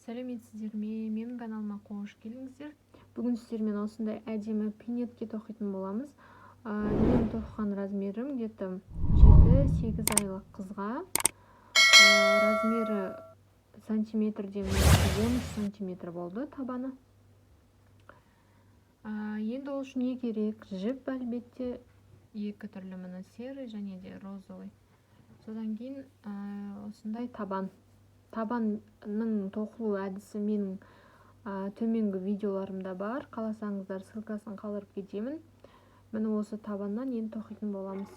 Сәлеметсіздер ме? Менің каналыма қош келдіңіздер. Бүгін сіздермен осындай әдемі пинетке тоқитын боламыз. Менің тоқыған размерім где-то 7-8 айлық қызға. Размері сантиметрден 13 сантиметр болды табаны. Енді ол үшін не керек? Жіп әлбетте, екі түрлі, міне серый және де розовый. Содан кейін осындай табан. Табанның тоқылу әдісі менің төменгі видеоларымда бар. Қаласаңыздар ссылкасын қалдырып кетемін. Міне осы табаннан енді тоқитын боламыз.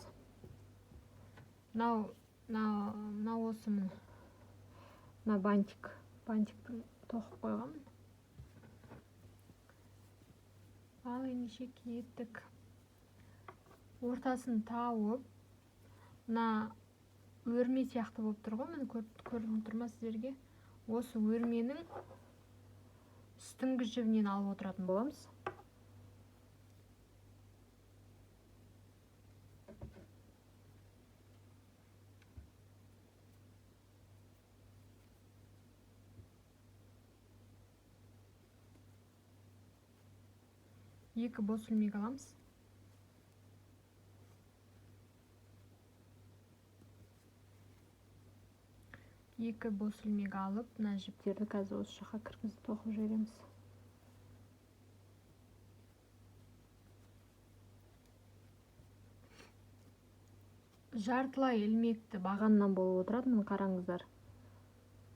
Мынау осы міне. Мына бантик. Бантикті тоқып қойғанмын. Ал ендеше кеттік. Ортасын тауып, мына өрме сияқты болып тұр ғой, міне көрініп тұр ма сіздерге? Осы өрменің үстіңгі жібінен алып отыратын боламыз. Екі бос ілмек аламыз. Екі бос ілмек алып, мына жіптерді қазір осы жаққа кіргізіп тоқып жібереміз. Жартылай ілмекті бағаннан болып отырады, міне қараңыздар.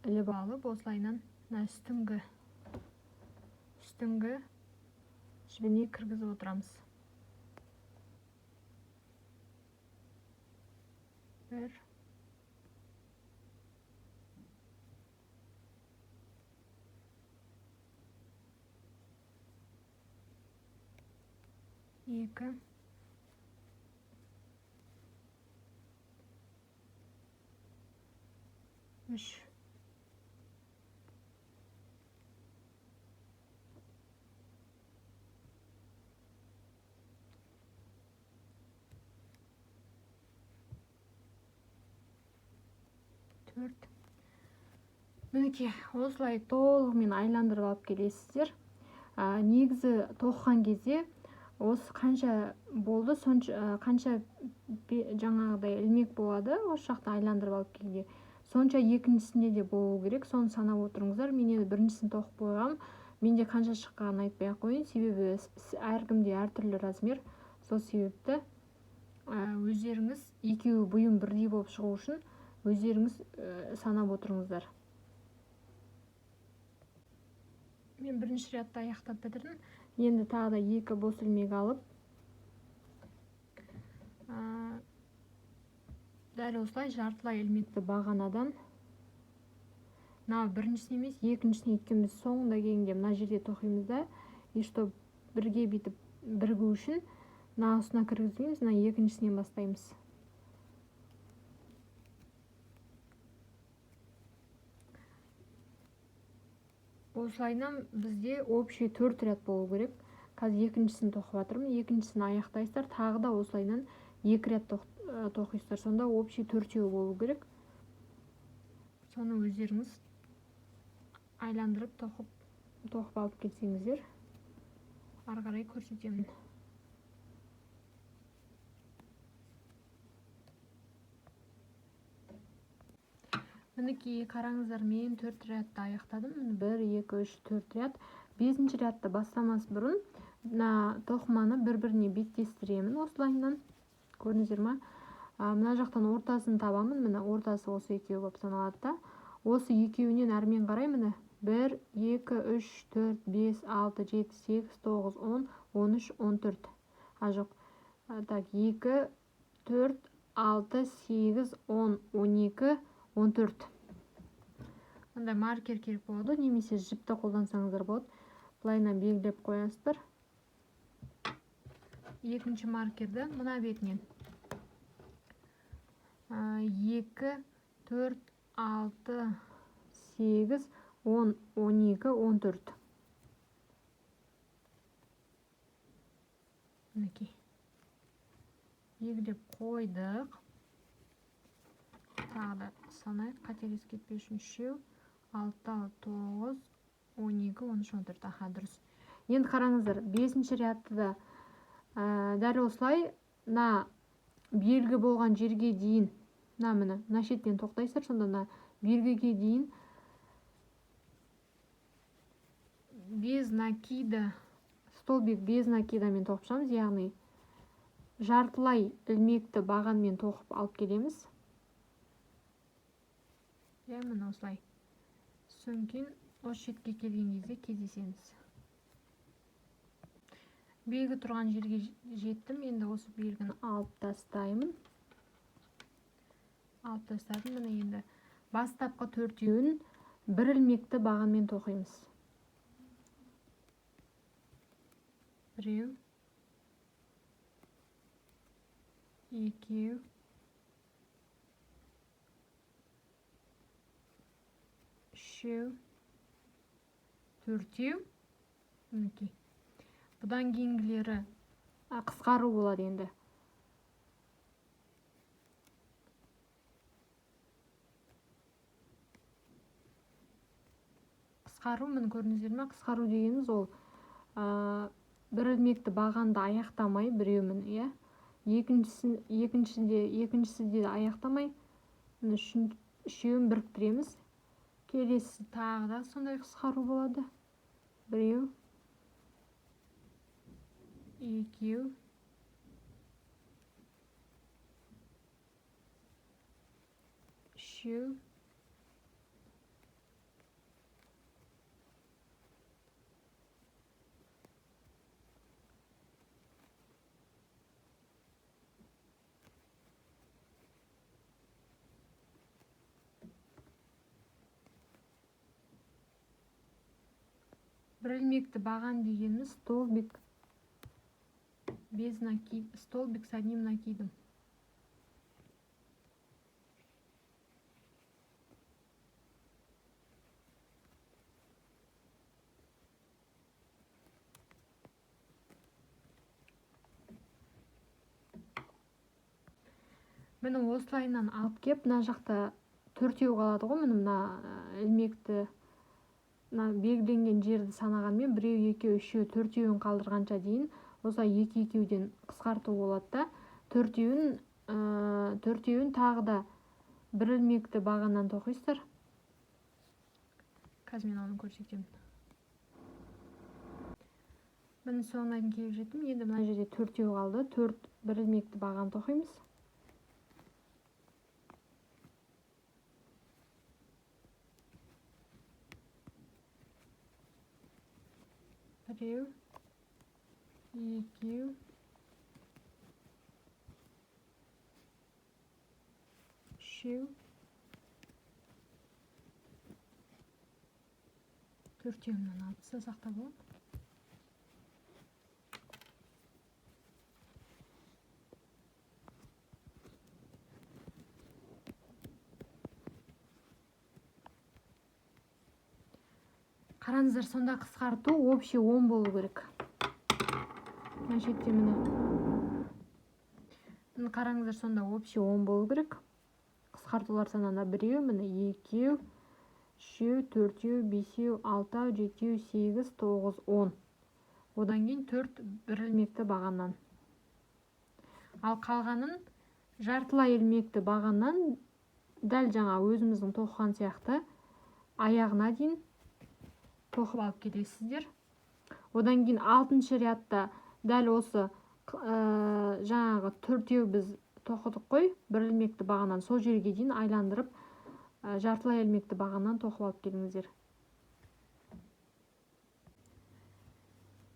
Іліп алып, осылайынан мына үстіңгі жібіне кіргізіп отырамыз. Бір. Екі. Үш. Төрт. Мінекей, осылай толығымен айландырып алып келесіздер. Негізі тоқыған кезде осы қанша болды, сонша, қанша жаңағыдай ілмек болады, осы жақта айландырып алып келгенде. Сонша екіншісінде де болу керек, соны санап отырыңыздар. Мен енді біріншісін тоқып қойғам, менде қанша шыққанын айтпай ақ қояйын, себебі әркімде әртүрлі размер. Сол себепті, өздеріңіз екеуі бұйым бірдей болып шығу үшін өздеріңіз санап отырыңыздар. Мен бірінші рядты аяқтап бітірдім. Енді тағы да екі бос ілмек алып, дәл осылай жартылай ілмекті бағанадан мына біріншісіне емес, екіншісіне, өйткені біз соңында келгенде мына жерде тоқимыз да, и чтоб бірге бүйтіп бірігу үшін мына астына кіргізбейміз, мына екіншісінен бастаймыз. Осылайынан бізде общий 4 ряд болу керек. Қазір екіншісін тоқып жатырмын, екіншісін аяқтайсыздар, тағы да осылайынан 2 ряд тоқисыздар. Сонда общий төртеуі болу керек. Соны өздеріңіз айландырып тоқып алып келсеңіздер, ары қарай көрсетемін. Мінекей, қараңыздар, мен 4 рядты аяқтадым. Міне 1, 2, 3, 4 ряд. 5-ші рядты бастамас бұрын мына тоқыманы бір-біріне беттестіремін осылайынан. Көрдіңіздер ма? Мына жақтан ортасын табамын. Міне ортасы осы екеуі болып саналады да. Осы екеуінен әрмен қарай міне 1, 2, 3, 4, 5, 6, 7, 8, 9, 10, 13, 14. А, жоқ. Так, 2, 4, 6, 8, 10, 12, 14. Мындай маркер керек болады, немесе жіпті қолдансаңыздар болады. Былайынан белгілеп қоясыздар. Екінші маркерді мына бетінен. 2, 4, 6, 8, 10, 12, 14. Мінекей. Белгілеп қойдық. Тағы да санайық, қателесіп кетпеу үшін. Үшеу, 6, 9, 12, 13, 14. Аха, дұрыс. Енді қараңыздар, 5-ші рядты да дәл осылай мына белгі болған жерге дейін, мына міне, мына шеттен тоқтайсыздар, сонда мына белгіге дейін без накида, столбик без накидамен тоқып шығамыз, яғни жартылай ілмекті бағанмен тоқып алып келеміз. Иә, міне осылай. Содан кейін осы шетке келген кезде кездесеміз. Белгі тұрған жерге жеттім. Енді осы белгіні алып тастаймын. Алып тастадым. Міне енді бастапқы төртеуін бір ілмекті бағанмен тоқимыз. Біреу, екеу, үшеу, төртеу. Мінекей. Бұдан кейінгілері қысқару болады енді. Қысқару, міне көрдіңіздер ме? Қысқару дегеніміз ол, бір ілмекті бағанды аяқтамай біреу міне, иә? Екіншісінде де аяқтамай, міне үшеуін біріктіреміз. Келесі тағы да сондай қысқару болады. Біреу, екеу, үшеу, бір ілмекті баған дегеніміз столбик без накид, столбик с одним накидом. Міне осылайынан алып кеп, мына жақта төртеу қалады ғой, міне мына ілмекті, мына белгіленген жерді санағанмен біреу, екеу, үшеу, төртеуін қалдырғанша дейін осылай екі екеуден қысқарту болады да, төртеуін тағы да бір ілмекті бағаннан тоқисыздар. Қазір мен оны көрсетемін. Міне соңына дейін келіп жеттім. Енді мына жерде төртеу қалды. Төрт бір ілмекті баған тоқимыз. Біреу, екеу, үшеу, төртеуінен алып тастасақ та болады. Қараңыздар, сонда қысқарту общий 10 болу керек. Мына шетте міне. Міне қараңыздар, сонда общий 10 болу керек. Қысқартулар санында біреу, міне екеу, үшеу, төртеу, бесеу, алтау, жетеу, сегіз, тоғыз, он. Одан кейін төрт бір ілмекті бағаннан. Ал қалғанын жартылай ілмекті бағаннан дәл жаңа өзіміздің тоқыған сияқты аяғына дейін тоқып алып келесіздер. Одан кейін алтыншы рядта дәл осы, жаңағы төртеу біз тоқыдық қой, бір ілмекті бағаннан сол жерге дейін айландырып, жартылай ілмекті бағаннан тоқып алып келіңіздер.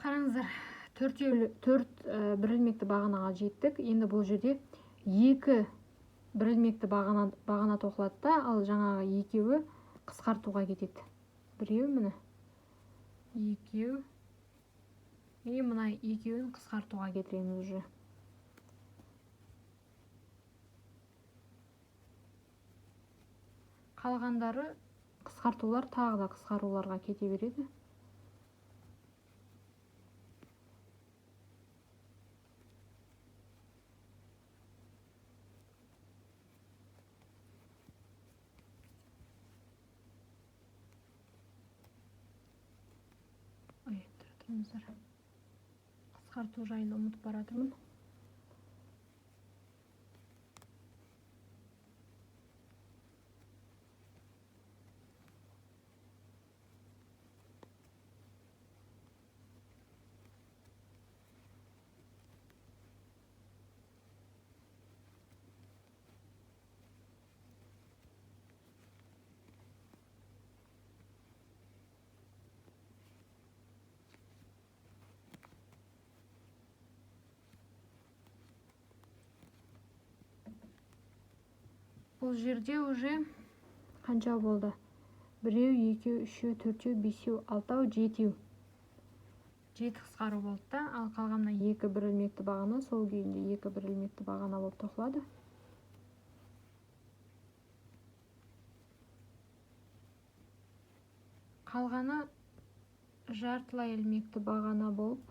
Қараңыздар, төрт, бір ілмекті бағанаға жеттік. Енді бұл жерде екі бір ілмекті бағана тоқылады да, ал жаңағы екеуі қысқартуға кетеді. Біреу міне, екеу, и мына екеуін қысқартуға кетіреміз уже. Қалғандары қысқартулар тағы да қысқаруларға кете береді. Кешіріңіздер, қысқарту жайлы ұмытып бара жатырмын. Бұл жерде уже қанша болды? 1, 2, 3, 4, 5, 6, 7. 7 қысқару болды да, ал қалған мына 2 бір ілмекті бағана сол күйінде 2 бір ілмекті бағана болып тоқылады. Қалғаны жартылай ілмекті бағана болып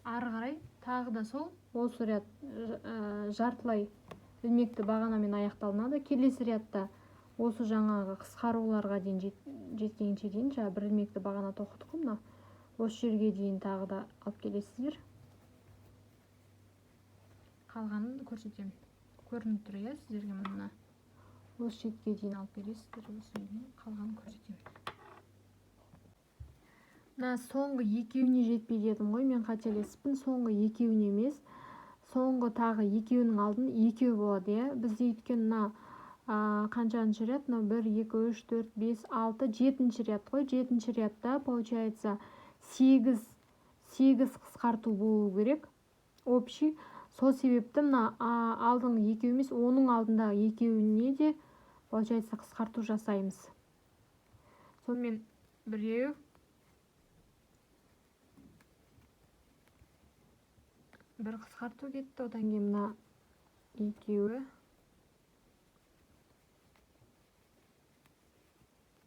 ары қарай тағы да сол осы ряд жартылай ілмекті бағанамен аяқталынады. Келесі рядта осы жаңағы қысқаруларға дейін жеткенше дейін жаңа бір ілмекті бағана тоқыдық қой, мына осы жерге дейін тағы да алып келесіздер. Қалғанын көрсетемін. Көрініп тұр, иә, сіздерге мына осы шетке дейін алып келесіздер, осы жерге қалғанын көрсетемін. Мына соңғы екеуіне жетпей дедім ғой, мен қателесіппін. Соңғы екеуіне емес, соңғы тағы екеуінің алдын екеу болады, иә. Бізде өйткені мына, қаншаншы ряд? Мынау 1, 2, 3, 4, 5, 6, жетінші ряд қой. Жетінші рядта, получается, 8 қысқарту болу керек общий. Сол себепті мына, алдыңғы екеу емес, оның алдындағы екеуіне де, получается, қысқарту жасаймыз. Сонымен біреу, бір қысқарту кетті, одан кейін мына екеуі,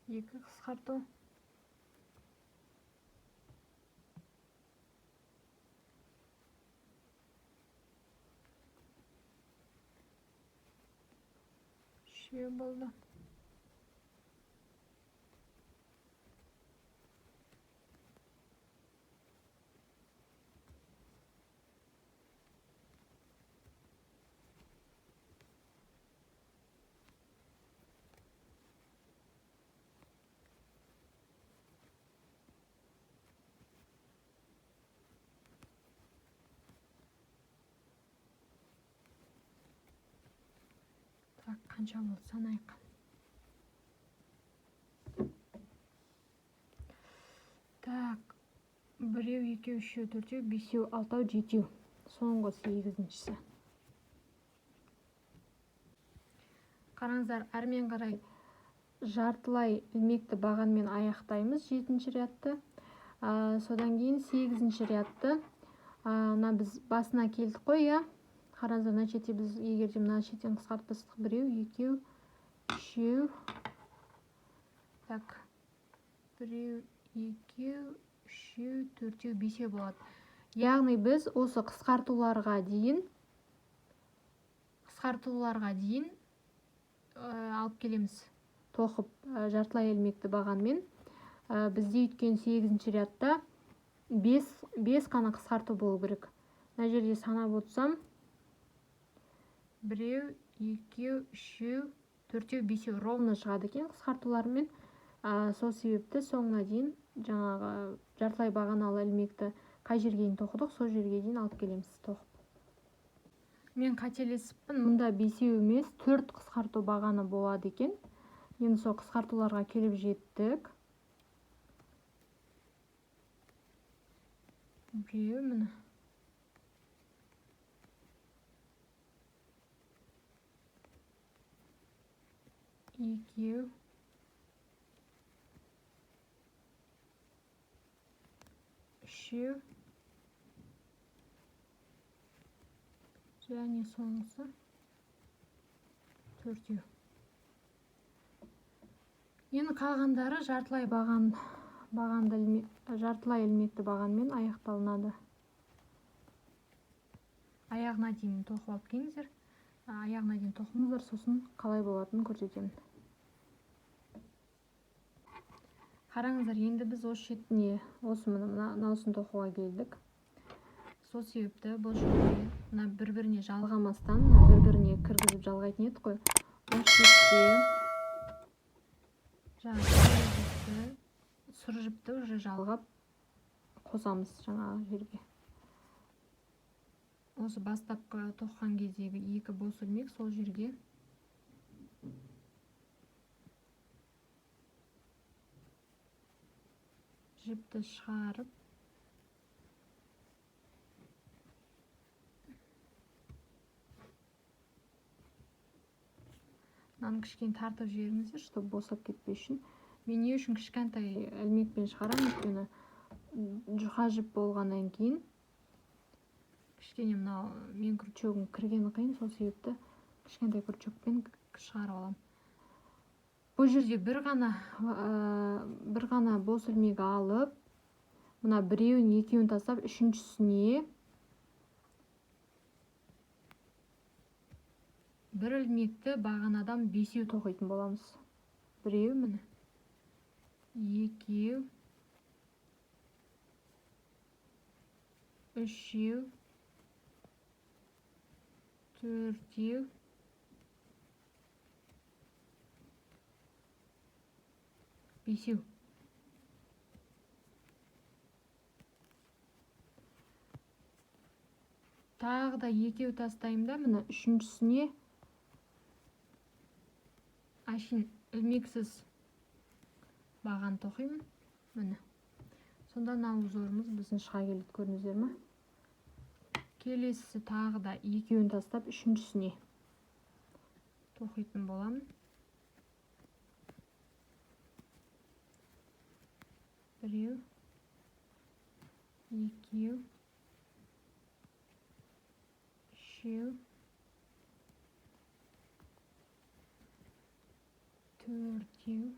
екі қысқарту, үшеу болды. Так, қанша болды санайық. Так, біреу, екеу, үшеу, төртеу, бесеу, алтау, жетеу. Соңғы сегізіншісі. Қараңыздар, әрмен қарай жартылай ілмекті бағанмен аяқтаймыз жетінші рядты. Содан кейін сегізінші рядты, мына біз басына келдік қой, иә? Қараңыздар, мына шетте біз егер де мына шеттен қысқартпасақ, біреу, екеу, үшеу. Так, біреу, екеу, үшеу, төртеу, бесеу болады. Яғни біз осы қысқартуларға дейін алып келеміз. Тоқып, жартылай ілмекті бағанмен. Бізде өйткені сегізінші рядта 5 қана қысқарту болу керек. Мына жерде санап отырсам, біреу, екеу, үшеу, төртеу, бесеу ровно шығады екен қысқартулармен. Сол себепті соңына дейін жаңағы жартылай бағаналы ілмекті қай жерге дейін тоқыдық, сол жерге дейін алып келеміз тоқып. Мен қателесіппін, мұнда бесеу емес, 4 қысқарту бағаны болады екен. Енді сол қысқартуларға келіп жеттік. Біреу, міне. Екеу, үшеу және соңғысы төртеу. Енді қалғандары жартылай баған, бағанды ілме, жартылай ілмекті бағанмен аяқталынады. Аяғына дейін тоқып алып келіңіздер. Аяғына дейін тоқыңыздар, сосын қалай болатынын көрсетемін. Қараңыздар, енді біз осы шетіне, осы мына мынаусын тоқуға келдік. Сол себепті бұл жерде мына бір-біріне жалғамастан, мына бір-біріне кіргізіп жалғайтын едік қой. Осы шетте жаңағы сұр жіпті уже жалғап қосамыз жаңағы жерге. Осы бастапқы тоққан кездегі екі бос ілмек сол жерге жіпті шығарып, мынаны кішкене тартып жіберіңіздер, чтобы босап кетпес үшін. Мен не үшін кішкентай ілмекпен шығарамын? Өйткені жұқа жіп болғаннан кейін кішкене мынау мен крючогым кіргені қиын, сол себепті кішкентай крючокпен шығарып аламын. Бұл жерде бір ғана бос ілмек алып, мына біреуін, екеуін тастап, үшіншісіне бір ілмекті бағанадан бесеу тоқитын боламыз. Біреу, міне, екеу, үшеу, төртеу, бесеу. Тағы да екеу тастаймын да, міне, үшіншісіне әшейін ілмексіз баған тоқимын. Міне, сонда мына узорымыз біздің шыға келеді, көрдіңіздер ме? Келесісі тағы да екеуін тастап, үшіншісіне тоқитын боламын. Біреу, екеу, үшеу, төртеу,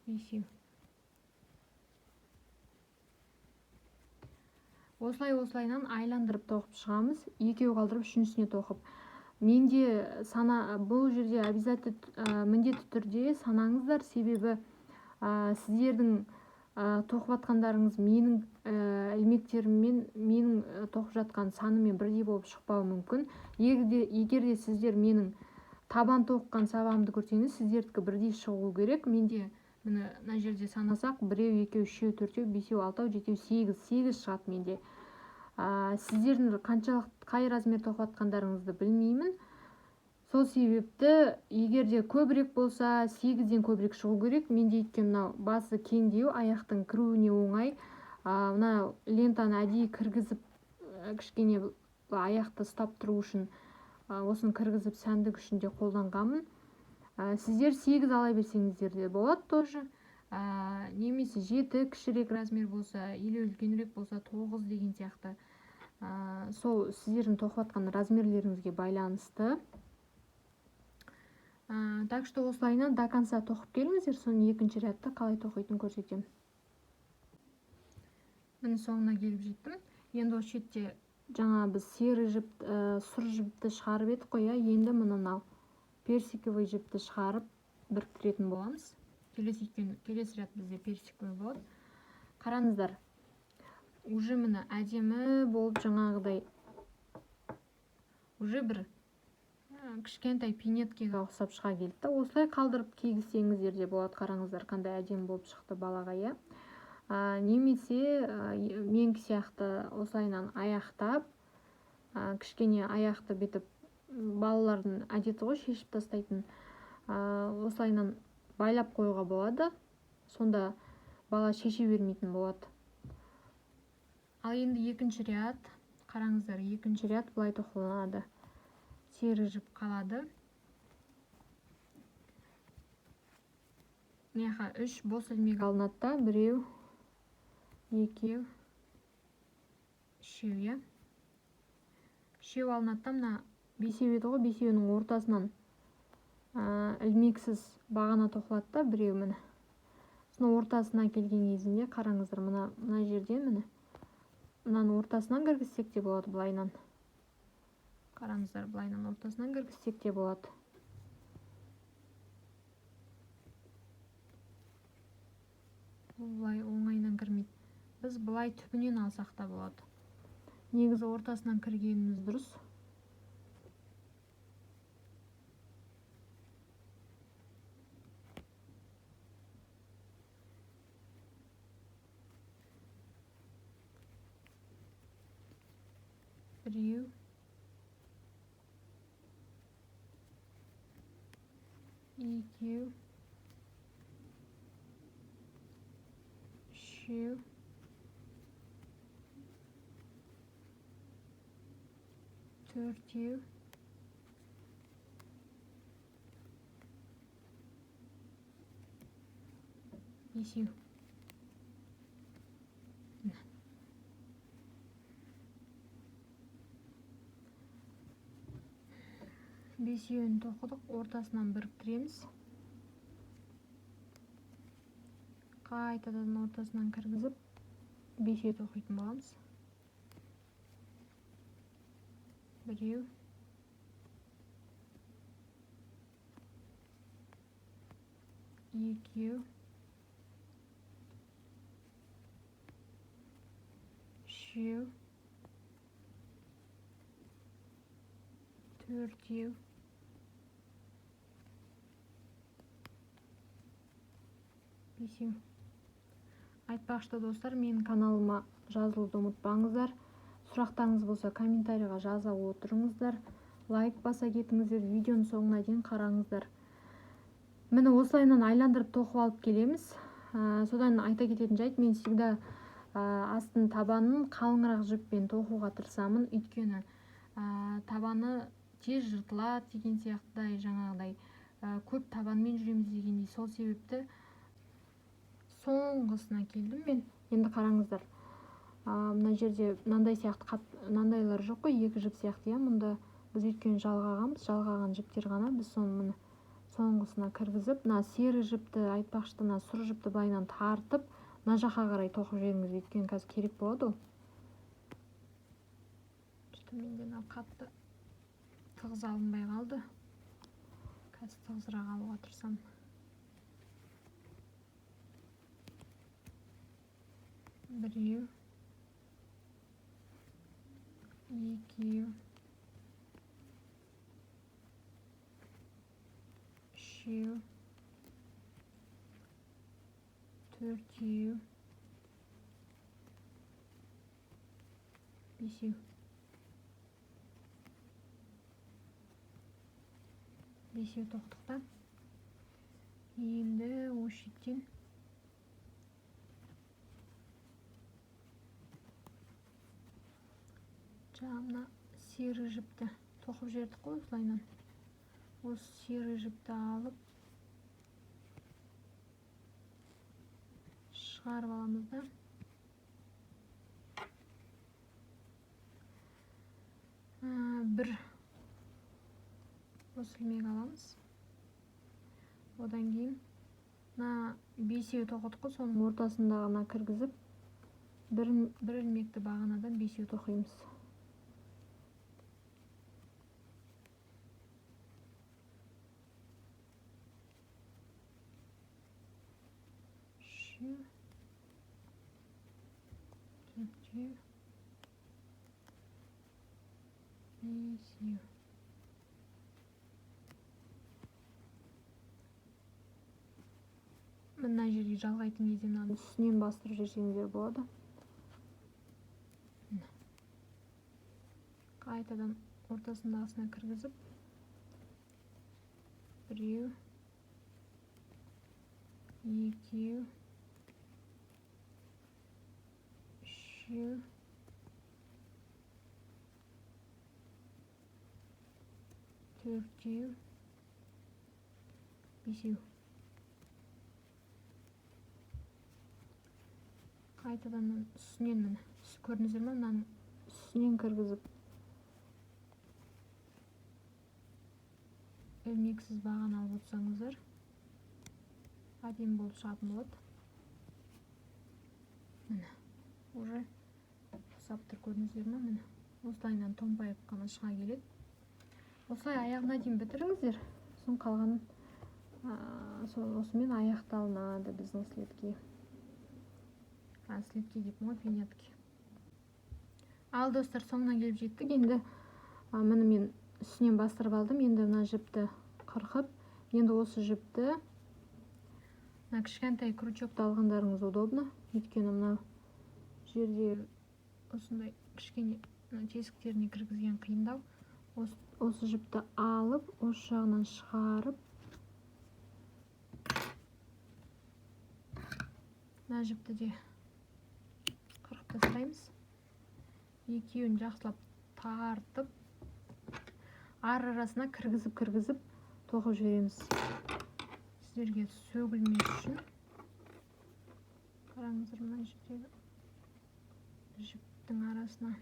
бесеу. Осылай осылайынан айландырып тоқып шығамыз, екеу қалдырып үшіншісіне тоқып. Менде сана бұл жерде обязательно, міндетті түрде санаңыздар, себебі сіздердің тоқып жатқандарыңыз менің ілмектеріммен, менің тоқып жатқан саныммен бірдей болып шықпауы мүмкін. Егер де сіздер менің табан тоққан сабағымды көрсеңіз, сіздердікі бірдей шығу керек. Менде міне мына жерде санасақ, біреу, екеу, үшеу, төртеу, бесеу, алтау, жетеу, сегіз, сегіз шығады менде. Сіздердің қаншалық қай размер тоқып жатқандарыңызды білмеймін. Сол себепті егер де көбірек болса, 8-ден көбірек шығу керек. Менде өйткені мынау басы кеңдеу, аяқтың кіруіне оңай. Мына лентаны әдейі кіргізіп, кішкене аяқты ұстап тұру үшін, осыны кіргізіп сәндік үшін де қолданғанмын. Сіздер 8 ала берсеңіздер де болады тоже. Немесе 7 кішірек размер болса, или үлкенірек болса 9 деген сияқты. Сол сіздердің тоқып жатқан размерлеріңізге байланысты. Так что осылайынан до конца тоқып келіңіздер, соны екінші рядты қалай тоқитынын көрсетемін. Міне, соңына келіп жеттім. Енді осы шетте жаңа біз серый жіп, сұр жіпті шығарып едік қой, иә? Енді міне мынау персиковый жіпті шығарып біріктіретін боламыз. Келесі ряд бізде персиковый болады. Қараңыздар, уже міне әдемі болып жаңағыдай уже бір кішкентай пинеткеге ұқсап шыға келді да. Осылай қалдырып кигізсеңіздер де болады. Қараңыздар, қандай әдемі болып шықты балаға, иә? Немесе менікі сияқты осылайынан аяқтап, кішкене аяқты бүйтіп, балалардың әдеті ғой шешіп тастайтын, осылайынан байлап қоюға болады. Сонда бала шеше бермейтін болады. Ал енді екінші ряд, қараңыздар, екінші ряд былай тоқыланады. Серый жіп қалады. Мына жаққа 3 бос ілмек алынады да, біреу, екеу, үшеу, иә? Үшеу алынады да, мына бесеу еді ғой, бесеуінің ортасынан, ілмексіз бағана тоқылады да, біреу міне. Соның ортасына келген кезінде қараңыздар, мына жерден міне мынаның ортасынан кіргізсек те болады былайынан. Қараңыздар, былайынан ортасынан кіргізсек те болады. Бұл былай оңайынан кірмейді. Біз былай түбінен алсақ та болады. Негізі ортасынан кіргеніміз дұрыс. Біреу, екеу, үшеу, төртеу, бесеу. Бесеуін тоқыдық, ортасынан біріктіреміз. Қайтадан ортасынан кіргізіп, бесеу тоқитын боламыз. Біреу, екеу, үшеу, төртеу, бесеу. Айтпақшы достар, менің каналыма жазылуды ұмытпаңыздар. Сұрақтарыңыз болса комментарийға жаза отырыңыздар. Лайк баса кетіңіздер, видеоның соңына дейін қараңыздар. Міне осылайынан айландырып тоқып алып келеміз. Содан айта кететін жайт, мен всегда астын табанын қалыңырақ жіппен тоқуға тырысамын. Өйткені табаны тез жыртылады деген сияқтыдай, жаңағыдай, көп табанмен жүреміз дегендей, сол себепті соңғысына келдім мен. Енді қараңыздар, мына жерде мынандай сияқты мынандайлар жоқ қой, екі жіп сияқты, иә. Мұнда біз өйткені жалғағанбыз, жалғаған жіптер ғана. Біз соны міне соңғысына кіргізіп, мына сері жіпті, айтпақшы, мына сұр жіпті былайынан тартып, мына жаққа қарай тоқып жіберіңіз, өйткені қазір керек болады ол. Что-то менде мынау қатты тығыз алынбай қалды. Қазір тығызырақ алуға тырысамын. Біреу, екеу, үшеу, төртеу, бесеу. Бесеу тоқтық та. Енді осы шеттен жаңа мына сері жіпті тоқып жібердік қой осылайынан. Осы сері жіпті алып шығарып аламыз да. Бір осы ілмек аламыз. Одан кейін мына бесеу тоқыдық қой, соның ортасындағына кіргізіп бір ілмекті бағанадан бесеу тоқимыз. Үшеу, төртеу, бесеу. Мына жерге жалғайтын кезде мынаны үстінен бастырып жіберсеңіздер болады. Міне. Қайтадан ортасындағысына кіргізіп, біреу, екеу, үшеу, төртеу, бесеу. Қайтадан үстінен міне, көрдіңіздер ме, мынаның үстінен кіргізіп ілмексіз бағана алып отырсаңыздар әдемі болып шығатын болады. Міне, уже ұқсап тұр, көрдіңіздер ме, міне осылайынан томпайып қана шыға келеді. Осылай аяғына дейін бітіріңіздер, сосын қалғанын, осымен аяқталынады біздің слетке. Слитки деп ой, пинетки. Ал достар, соңына келіп жеттік. Енді міне мен үстінен бастырып алдым. Енді мына жіпті қырқып, енді осы жіпті мына кішкентай крючокты алғандарыңыз удобно. Өйткені мына жерде осындай кішкене мына тесіктеріне кіргізген қиындау. Осы жіпті алып, осы жағынан шығарып, мына жіпті де қырқып тастаймыз. Екеуін жақсылап тартып, ар арасына кіргізіп тоқып жібереміз. Сіздерге сөгілмес үшін. Қараңыздар, мына жердегі жіптің арасына.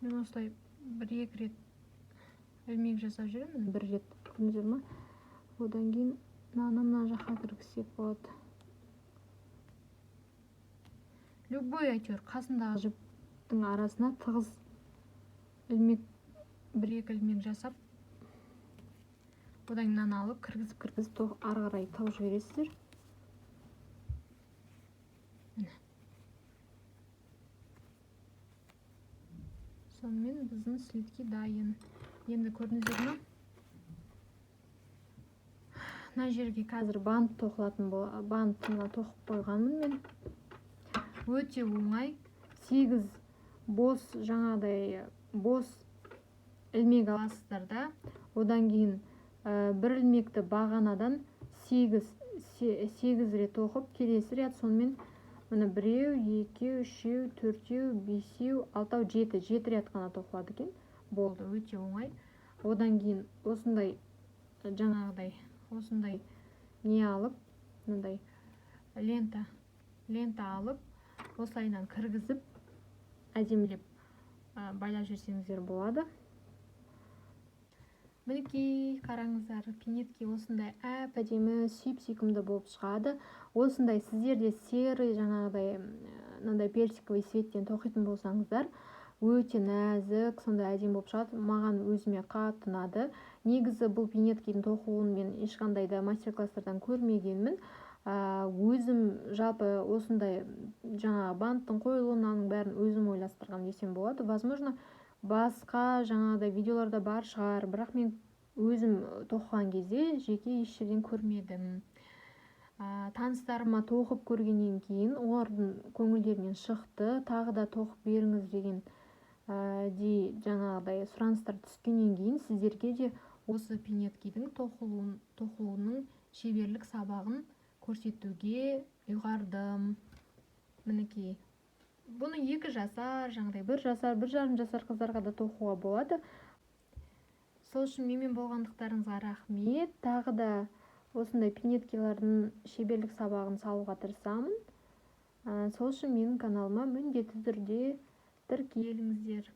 Мен осылай бір-екі рет ілмек жасап жүремін. Бір рет, көрдіңіздер ма? Одан кейін мынаны мына жаққа кіргізсек болады. Любой әйтеуір қасындағы жіптің арасына тығыз ілмек, бір-екі ілмек жасап, одан кейін мынаны алып кіргізіп ары қарай тығып жібересіздер. Міне. Сонымен біздің слитки дайын. Енді көрдіңіздер ме? Мына жерге қазір бант тоқылатын бант мына тоқып қойғанмын мен. Өте оңай. 8 бос жаңағыдай бос ілмек аласыздар да. Одан кейін бір ілмекті бағанадан 8 рет тоқып, келесі ряд сонымен міне біреу, екеу, үшеу, төртеу, бесеу, алтау, жеті. 7 ряд қана тоқылады екен. Болды, өте оңай. Одан кейін осындай жаңағыдай осындай не алып, мынандай лента алып, осылайынан кіргізіп, әдемілеп байлап жіберсеңіздер болады. Мінекей, қараңыздар, пинетки осындай әп-әдемі, сүйіп-сүйкімді болып шығады. Осындай сіздер де серый жаңағыдай, мынандай персиковый цветтен тоқитын болсаңыздар, өте нәзік, сондай әдемі болып шығады. Маған өзіме қатты ұнады. Негізі бұл пинеткидің тоқуын мен ешқандай да мастер-класстардан көрмегенмін. Өзім жалпы осындай жаңағы банттың қойылуының бәрін өзім ойластырғам десем болады. Возможно, басқа жаңағыдай видеоларда бар шығар, бірақ мен өзім тоқыған кезде жеке еш жерден көрмедім. Таныстарыма тоқып көргеннен кейін олардың көңілдерінен шықты, тағы да тоқып беріңіз деген, дей жаңағыдай сұраныстар түскеннен кейін сіздерге де осы пинеткидің тоқылуының шеберлік сабағын көрсетуге ұйғардым. Мінекей, бұны 2 жасар, жаңағыдай 1 жасар, бір жарым жасар қыздарға да тоқуға болады. Сол үшін менімен болғандықтарыңызға рахмет. Тағы да осындай пинеткилардың шеберлік сабағын салуға тырысамын. Сол үшін менің каналыма міндетті түрде тіркеліңіздер.